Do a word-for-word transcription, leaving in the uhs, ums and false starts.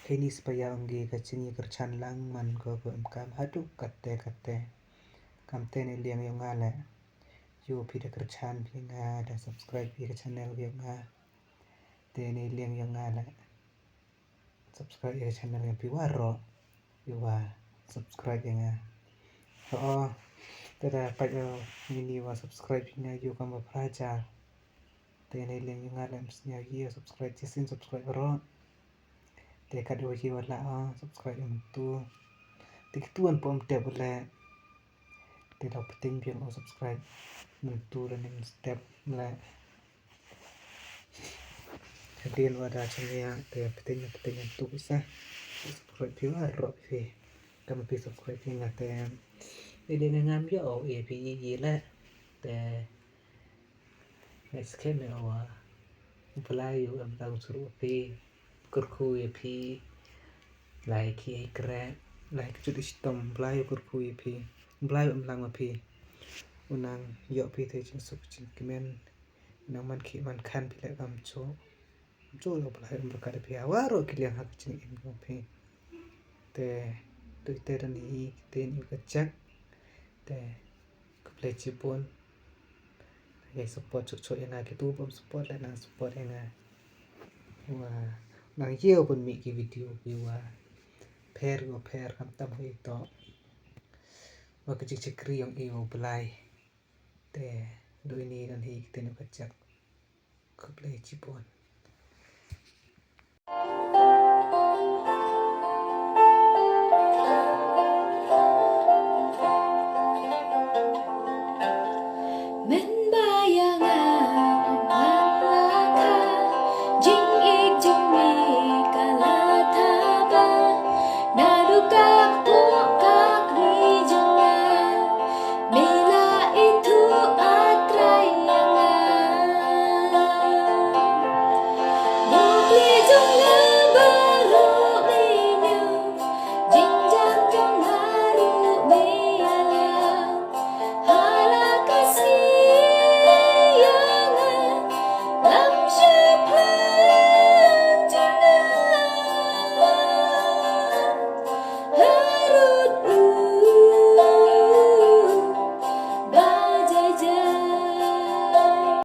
Ini supaya ong ki ka jingïakyrchan lang man ko ko em kam haduh katte katte. Kamte ne liang ïong nga leh. Ïoh phi da kyrchan phi nga da subscribe phi ka channel ïong nga. Te ne liang ïong nga leh. Subscribe ïa ka channel ïong phi waroh. Ïa wa subscribe ïa nga. Oh, te da pat ïa ini wa subscribe ïa nga ïoh kam ba phra hajar. Te ne liang ïong nga leh ym sngewbha ïa subscribe, jisin subscribe waroh. Te kat wa ji wa la oh, subscribe ïa myntu. Te kitu an pom tep leh. Te da pynting biang oh subscribe myntu da nim step leh. Hadien wa da chania te pynting pynting myntu bisa. Subscribe phi waroh phi. Kam phi subscribe phi nga te. Te ne ngam ïa oh ïa phi ïa leh. Te Next ke me wa. Blai u em dang suru phi. Kyrkhu ïa phi. Lai ki ai kre. Lai ki jut i shitom. Blai u kyrkhu ïa phi. Blai u em lang wa phi. U nang ïoh phi te jingsuk jingkmen. U nang man ki man khan phi leh kam chu. Jol ïa u Blai um byrkat ïa phi ha waroh ki liang ha ka jingim jong phi. Te tu ite don hi ktien ïa ka jak. Te khublei chibun. Ïa support chuk chuk ïa nga kitu bym support leh nang support ïa nga. Wa nang ïa u pynmih ki video ki wa pher wa pher khamtam ha ito. Wa ka jingshakri ïong i wa u Blai. Te du ini don hi ktien ïa ka jak. Khublei chibun.